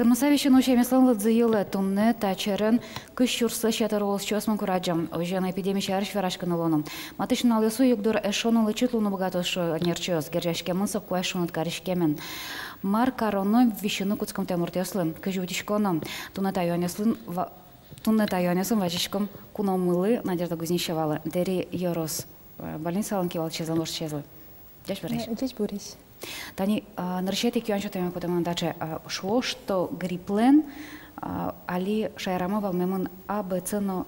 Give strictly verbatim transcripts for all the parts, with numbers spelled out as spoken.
Тырмыса висьыны усемъёслэн лыдзы йылэ. Туннэ та черен кызь сюрслэсь ятыр улосчиосмы курадӟо. Озьы но эпидеми сярысь вераськыны луоно. Матысь нуналъёсы югдур эшшо но лэчыт луыны быгатоз, шуо эксперъёс. Герӟаськемын со куазь шуныт кариськемен. Мар кароно висьыны кутскымтэ муртъёслы? Кызьы утиськоно? Туннэ та юанъёсын ва-, туннэ та юанъёсын вазиськом куномылы, Надежда Гузнищевалы, Дэри ёрос, э, больницалэн кивалтӥсезлэн ортчизлы. Ӟечбуресь. Э, ӟечбуресь. Тани, а, нырысетӥ ик юан сётэме потэ мынам таӵе, а, шуо, что грипплэн, а, али шаерамы вӧлмемын А, Б, С но,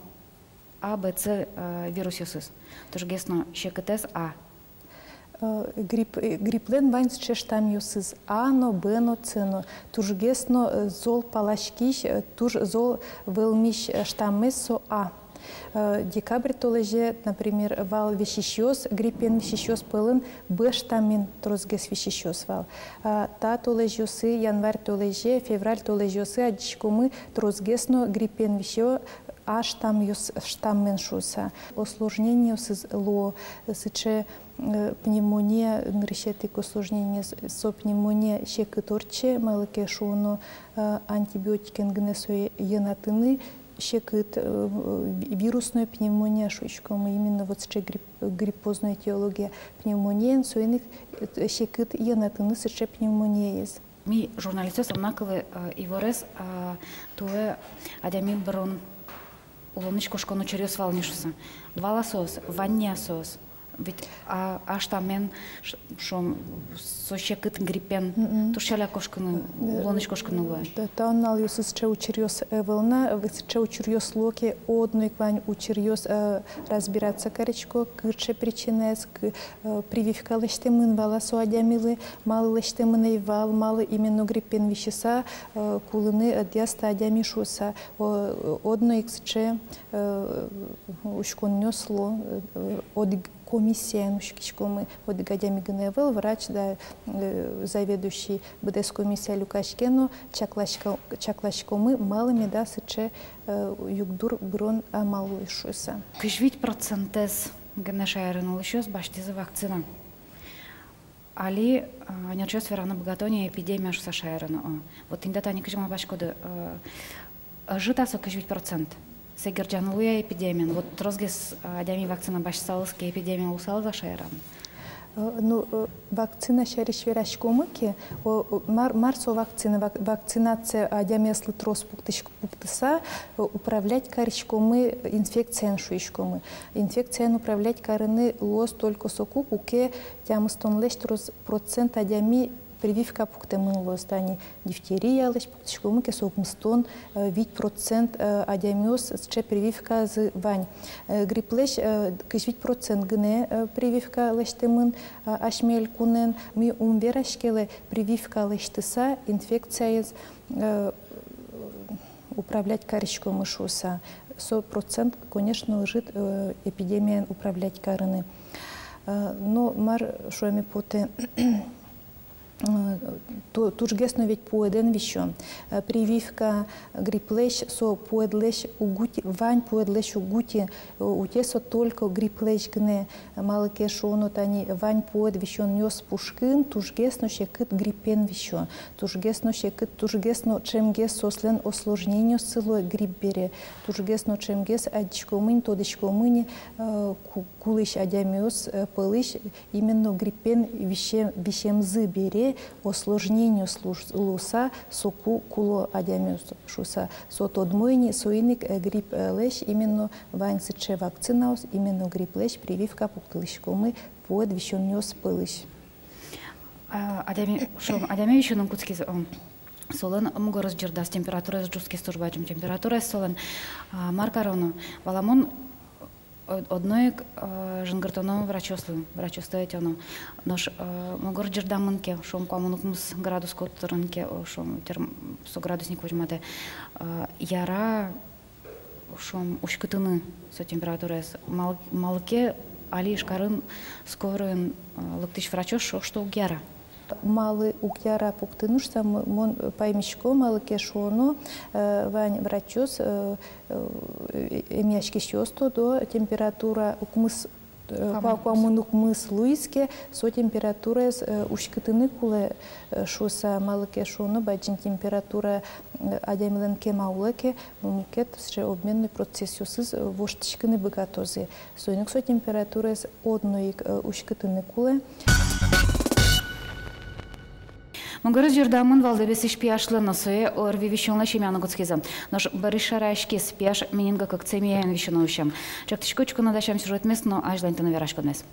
А, Б, С, а, вирусъёсыз. Тужгес но секытэз А. Э, грипп, э, грипплэн вань сыӵе штаммъёсыз А но, Б но, С но. Тужгес но, э, зол паласькись, э, туж зол вӧлмись, э, штаммез со А. Э, декабрь толэзе, например, вал висисьёс, гриппен висисьёс пӧлын Б штаммен тросгес висисьёс вал. А та толэзьёсы, январь толэзе, февраль толэзьёсы адӟиськомы тросгес но гриппен висё А штаммъёс, штаммен шуыса. Осложнениосыз луо, сыӵе, э, пневмония, нырысетӥ ик осложнениез, со пневмония секыт ортче, малы ке шуоно, э, антибиотикен гинэ сое йӧнатыны секыт, э, ви-, вирусной пневмония шуиськомы, именно вот сыӵе грипп-, гриппозной этиология пневмониен, соин ик, э, секыт йӧнатыны сыӵе пневмониез. Ми, журналистъёс, ум на кылы, э, иворез, э, туэ адями бырон улонысь кошкон учыръёс вал ни шуыса. Вал-а соос, вань ни-а соос? Ведь А, А штаммен ш-, шуом, со секыт гриппен туж ӵаляк кошкыны, улонысь кошкыны луэ. Та, та нуналъёсы сыӵе учыръёс ӧвӧл на, ведь сыӵе учыръёс луо ке, одно ик вань учыръёс, э, разбираться карисько, кыӵе причинаез, к-, э, прививка лэсьтэмын вал-а со адямилы, малы лэсьтэмын ӧй вал, малы именно гриппен висьыса, э, кулыны ӧдъяз та адями шуыса. О-, одно ик сыӵе, э, учконъёс луо, э, одӥг комиссиен учкиськомы, одӥг адями гинэ ӧвӧл, врач да, э, заведующий, быдэс комиссия люкаське но чакласько-, чакласькомы, малы меда сыӵе, э, югдур бырон амал луиз шуыса. Кызь вить процентэз гинэ шаерын улӥсьёс басьтӥзы вакцина. Али, а, ӧнерчиос вераны быгато ни эпидемия шуыса шаерын, о. Вот тӥни тани кызьы малпаськоды, э, ӧжыт-а со кызь вить процент? Сое герӟаны луэ-а эпидемиен? Вот тросгес, а, адями вакцина басьтысалыз ке, эпидемия луысалыз-а шаерам? Э, ну, э, вакцина сярысь вераськомы ке, о, о, мар, мар со вакцина, вак-, вакцинация адямиослы трос пуктӥсь-, пуктыса, э, управлять кариськомы инфекциен шуиськомы. Инфекциен управлять карыны луоз только соку, куке тямыстонлэсь трос процент адями прививка пуктэмын луоз. Тани дифтериялэсь пуктӥськомы ке, со укмыстон, э, вить процент, э, адямиос сыӵе прививказы вань. Э, грипплэсь, э, кызь вить процент гинэ, э, прививка лэсьтэмын, э, асьме элькунэн. Ми ум вераське лэ, прививка лэсьтыса инфекциез, э, управлять кариськомы шуыса. Со процент, конечно, ӧжыт, э, эпидемиен управлять карыны. Э, но мар шуэме потэ, э, ту-, тужгес но ведь пуэдэн висё. Э, прививка грипплэсь, со пуэдлэсь уг ути, вань пуэдлэсь уг ути, э, утё со только грипплэсь гинэ. Малы ке шуоно, тани вань пуэд висёнъёс пушкын тужгес но секыт гриппен висё. Тужгес но секыт, тужгес но ӵемгес соослэн осложнениоссы луо грипп бере. Тужгес но ӵемгес адӟиськомы ни, тодӥськомы ни, э, ку-, кулӥсь адямиос, э, пӧлысь именно гриппен висе-, висемзы бере осложнениос луыса, соку куло адямиос шуыса. Со тодмо ини, соин ик, э, грипплэсь именно вань сыӵе вакцинаос, именно грипплэсь прививка пуктылӥськомы пуэд висёнъёс пӧлысь. А, адями, шуом, адями висёнын кутскиз, о, солэн мугорыз ӟырдаз, температураез ӝутскиз, туж бадӟым температураез солэн. А, мар кароно? Валамон, о-, одно ик, а, жингыртоно врачъёслы, врачъёсты ӧтёно. Нош, а, мугор ӟырдамын ке, шуом, куамын укмыс градус котырын ке, о, шуом, терм-, со градусник возьматэ, а, яра, шуом, уськытыны со температураез. Мал-, малы ке али Ижкарын скорыйын, а, лыктӥсь врачъёс шуо, что уг яра. Малы уг яра пуктыны шуыса, м-, мон паймисько, малы ке шуоно, э, вань врачъёс, э, э, эмъяськисьёс тодо, температура укмыс Э, куа-, куамын укмыс луиз ке, со температураез, э, уськытыны кулэ, э, шуыса, малы ке шуоно, бадӟым температура, э, адямилэн кема улэ ке, мукет сыӵе обменной процессъёсыз, э, воштӥськыны быгатозы. Соин ик со температураез одно ик, э, уськытыны кулэ. Мугорыз ӟырдамын вал Дэбесысь пияшлэн но, сое ОРВИ висёнлэсь эмъяны кутскизы. Нош бӧрысь шараськиз: пияш менингококцемияен висёно усем. Чактӥсько учкыны дасям сюжетмес но азьланьтыны вераськонмес.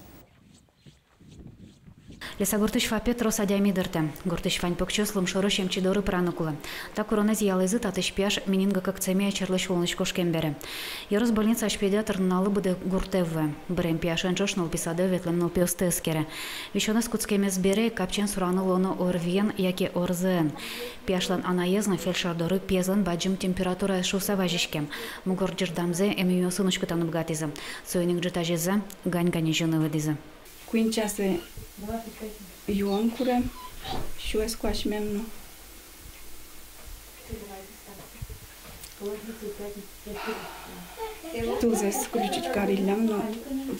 Лесагуртысь ФАПе трос адями дыртэ. Гуртысь вань покчиос лымшорысь эмчи доры пыраны кулэ. Та куронэз ялӥзы татысь пияш менингококцемия черлэсь улонысь кошкем бере. Ёрос больницаысь педиатр нуналлы быдэ гуртэ вуэ. Бырем пияшен ӵош нылпи садэ ветлэм нылпиосты эскере. Висёнэз кутскемез бере капчиен сураны луоно ОРВИ-ен яке ОРЗ-ен. Пияшлэн анаез но фельдшер доры пиезлэн бадӟым температураез шуыса вазиськем. Мугор ӟырдамзэ эмъюмъёсын уськытаны быгатӥзы. Соин ик ӝытазезэ гань-гань изьыны выдӥзы. Куинь часе юон курем, сюэз куасьмем но. Тылзэс включить кариллям но,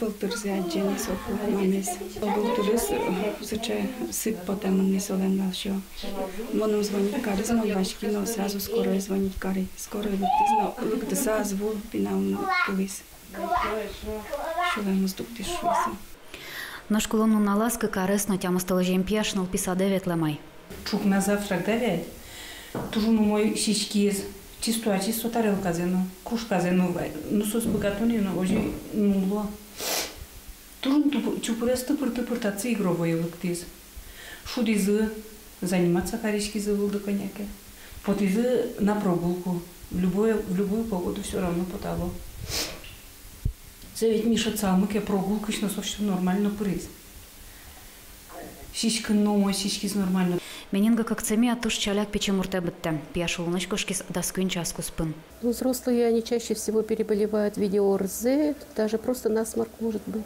вылтырзэ адӟе ни соку мамез. Вылтырыз, э, сыӵе сыт потэмын ни солэн вал, всё. Мыным звонить кариз, мон васьки но сразу скорое звонить кари. Скорой лыктӥз но, лыктыса ӧз вуы, пинал но кылӥз. Сюлэмыз дугдӥз шуыса. Нош кулон нуналаз кык арес но тямыстолэзьем пияш нылпи садэ ветлэм ай. Ӵукна завтрак давать. Туж ум умой сиськиз, чисто ачиз со тарелказэ но, кружказэ но вай. Ну, соос быгато ни но, озьы нулло. Туж ум тупу-, чупырес тыпыр-тыпыр татчы игровое лыктӥз. Шудӥзы, заниматься кариськизы вылды кӧня ке. Потӥзы на прогулку. В любое, в любую погоду всё равно потало. Со ведь, Миша, шӧдсалмы ке, прогулкаысь но со всё нормально пыриз. Сиськыны но умой сиськиз нормально. Менингококцемия туж ӵаляк пичи муртэ быдтэ. Пияш улонысь кошкиз дас куинь час куспын. Ну, взрослые, они чаще всего переболевают в виде ОРЗ, даже просто насморк может быть.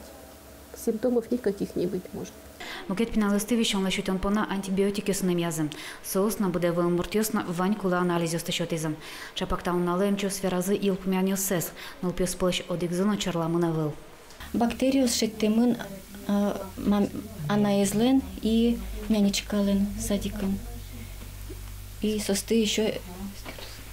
Симптомов никаких не быть может. Мукет пиналъёсты висёнлэсь утён понна антибиотикъёсын эмъязы. Соос но, быдэ вӧлмуртъёс но вань кулэ анализъёсты сётӥзы. Ӵапак та нуналэ эмчиос веразы йылпумъянъёссэс. Нылпиос пӧлысь одӥгзы но черламын ӧвӧл. Бактериос шедьтэмын, а, мам-, анаезлэн и нянечкалэн садикын. И соосты ещё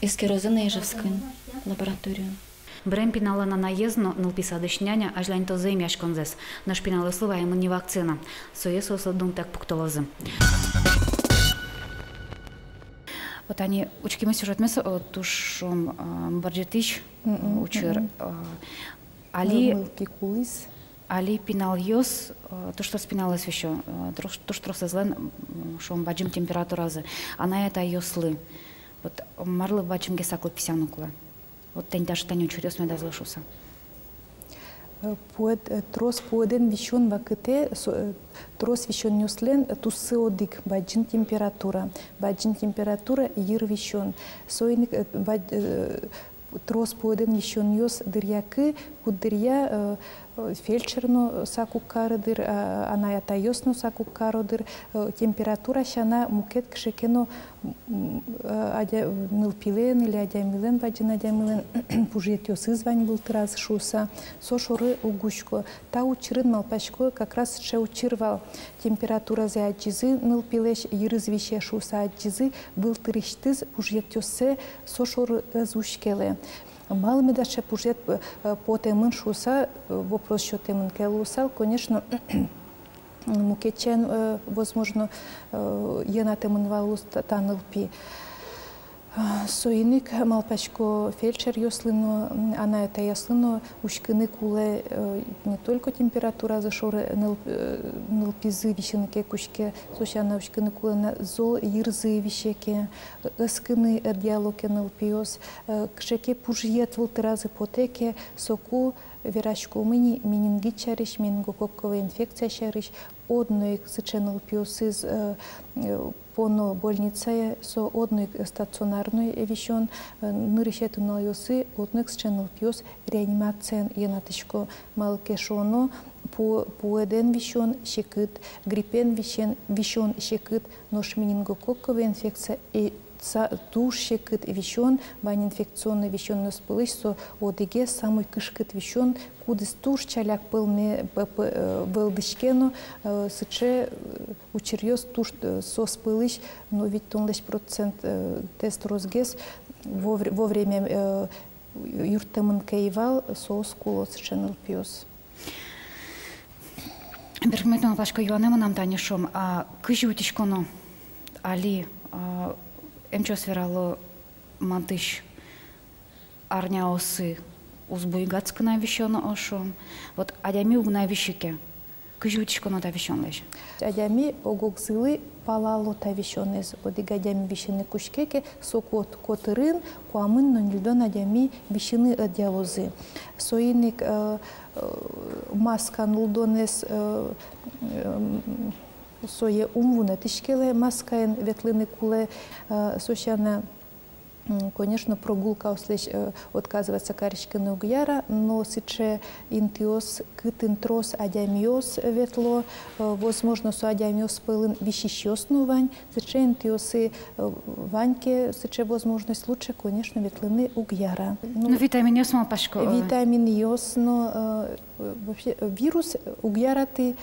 эскерозы на Ижевскын лабораториын. Бырем пиналлэн анаез но нылпи садысь няня азьланьтозы эмъяськонзэс. Нош пиналъёслы ваемын ни вакцина. Сое соослы дунтэк пуктылозы. Вот али учкимы сюжетмес, о, туж, м, а, бӧрдӥсь, м, учыр, а, али, мылкыд кулӥз. Али пиналъёс, э, туж трос пиналъёс висё, э, туж, туж тросэзлэн, м, шуом, бадӟым температуразы, анай-атайёслы. Вот марлы бадӟымгес аклыписьяны кулэ? Вот тани таӵе, тани учыръёс медаз луы шуыса. Э, пуэд-, э, трос пуэдэн висён вакытэ, со-, э, трос висёнъёслэн, э, туссы одӥг: бадӟым температура. Бадӟым температура — йыр висён. Соин ик, э, бад-, э, трос пуэдэн висёнъёс дыръя ке, куддыръя, э, э, фельдшер но сак уг кары дыр, а, анай-атайёс но сак уг каро дыр, э, температура сяна мукет кыӵе ке но, м, э, адя-, нылпилэн или адямилэн, бадӟым адямилэн пужъетъёсыз вань вылтыраз шуыса, со шоры уг учко. Та учырын, малпасько, как раз сыӵе учыр вал. Температуразэ адӟизы нылпилэсь, йырыз висе шуыса адӟизы, вылтырысьтыз пужъетъёссэ со шоры ӧз уськелэ. Малы меда сыӵе пужъет, э, потэмын шуыса, э, вопрос сётэмын ке луысал, конечно, мукет сямен, э, возможно, э, йӧнатэмын вал луоз та, та нылпи. Соин ик, малпасько, фельдшеръёслы но, м, анай-атайёслы но уськыны кулэ, э, не только температуразы шоры ныл-, э, нылпизы висьыны ке кутске, со сяна уськыны кулэ на, зол йырзы висе ке, э, ӧскыны ӧдъяло ке нылпиос, э, кыӵе ке пужъет вылтыразы потэ ке, соку вераськомы ни менингит сярысь, менингококковой инфекция сярысь. Одно ик сыӵе нылпиосыз, э, э, поно больницае, со одно ик стационарной висён, э, нырысетӥ нуналъёсы одно ик сыӵе нылпиос реанимациен йӧнатӥсько, малы ке шуоно, пу-, пуэдэн висён секыт, гриппен висен-, висён секыт, нош менингококковой инфекция, э, Са-, туж секыт висён, вань инфекционной висёнъёс пӧлысь со одӥгез самой кышкыт висён, кудӥз туж ӵаляк пӧлме, пӧ-, пӧ-, э, вӧлдӥське но, э, сыӵе, э, учыръёс туж, э, соос пӧлысь, но витьтонлэсь процент, э, тест тросгес вовре-, вовремя, э, юрттэмын ке ӧй вал, соос куло сыӵе нылпиос. Берпуметӥ, малпасько, юанэ мынам тани, шуом, а кызьы утиськоно али, а, эмчиос верало, матысь арняосы уз буйгатскы на висёно, шуом. Вот адями уг на виси ке, кызьы утиськоно та висёнлэсь? Адями ог-огзылы палало та висёнэз. Одӥг адями висьыны кутске ке, со кот-, котырын куамын но ньыльдон адями висьыны ӧдъявозы. Соин ик, э, э, маска нуллонэз, э, э, сое ум вунэтӥське луэ, маскаен ветлыны кулэ, э, со сяна, м, конечно, прогулкаослэсь, э, отказываться кариськыны уг яра, но сыӵе интыос, кытын трос адямиос ветло, э, возможно, со адямиос пӧлын висисьёс но вань, сыӵе интыосы, э, вань ке сыӵе возможность, лучше, конечно, ветлыны уг яра. Ну, витаминъёс, малпасько, э, витаминъёс но, э, вообще, э, вирус уг яраты,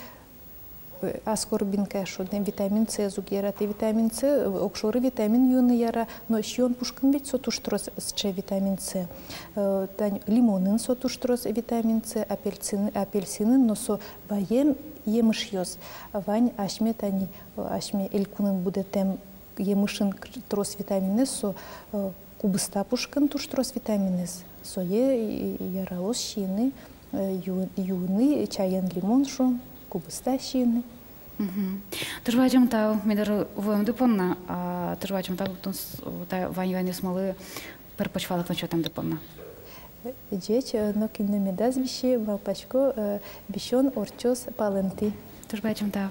э, аскорбинка шуод, витамин С уг яраты. Витамин С, э, огшоры витамин юыны яра, но сиён пушкын ведь со туж трос сыӵе витамин С. Э, тань лимонын со туж трос витамин С, апельсин-, апельсинын, но со ваем емышъёс. Вань асьме тани, э, асьме элькунын будэтэм емышын к-, трос витамин С, со, э, кубиста пушкын туж трос витамин С. Сое и-, и-, яралоз сиыны, э, ю-, юыны, чаен лимон, шуом, кубиста сиыны. Мгм. Туж бадӟым тау ми доры вуэмды понна, а, туж бадӟым тау тунс-, та вань юанъёсмылы пыр-поч валэктон сётэмды понна. Ӟеч, э, нокин но медаз виси, малпасько, э, висён ортчоз палэнтӥ. Туж бадӟым тау.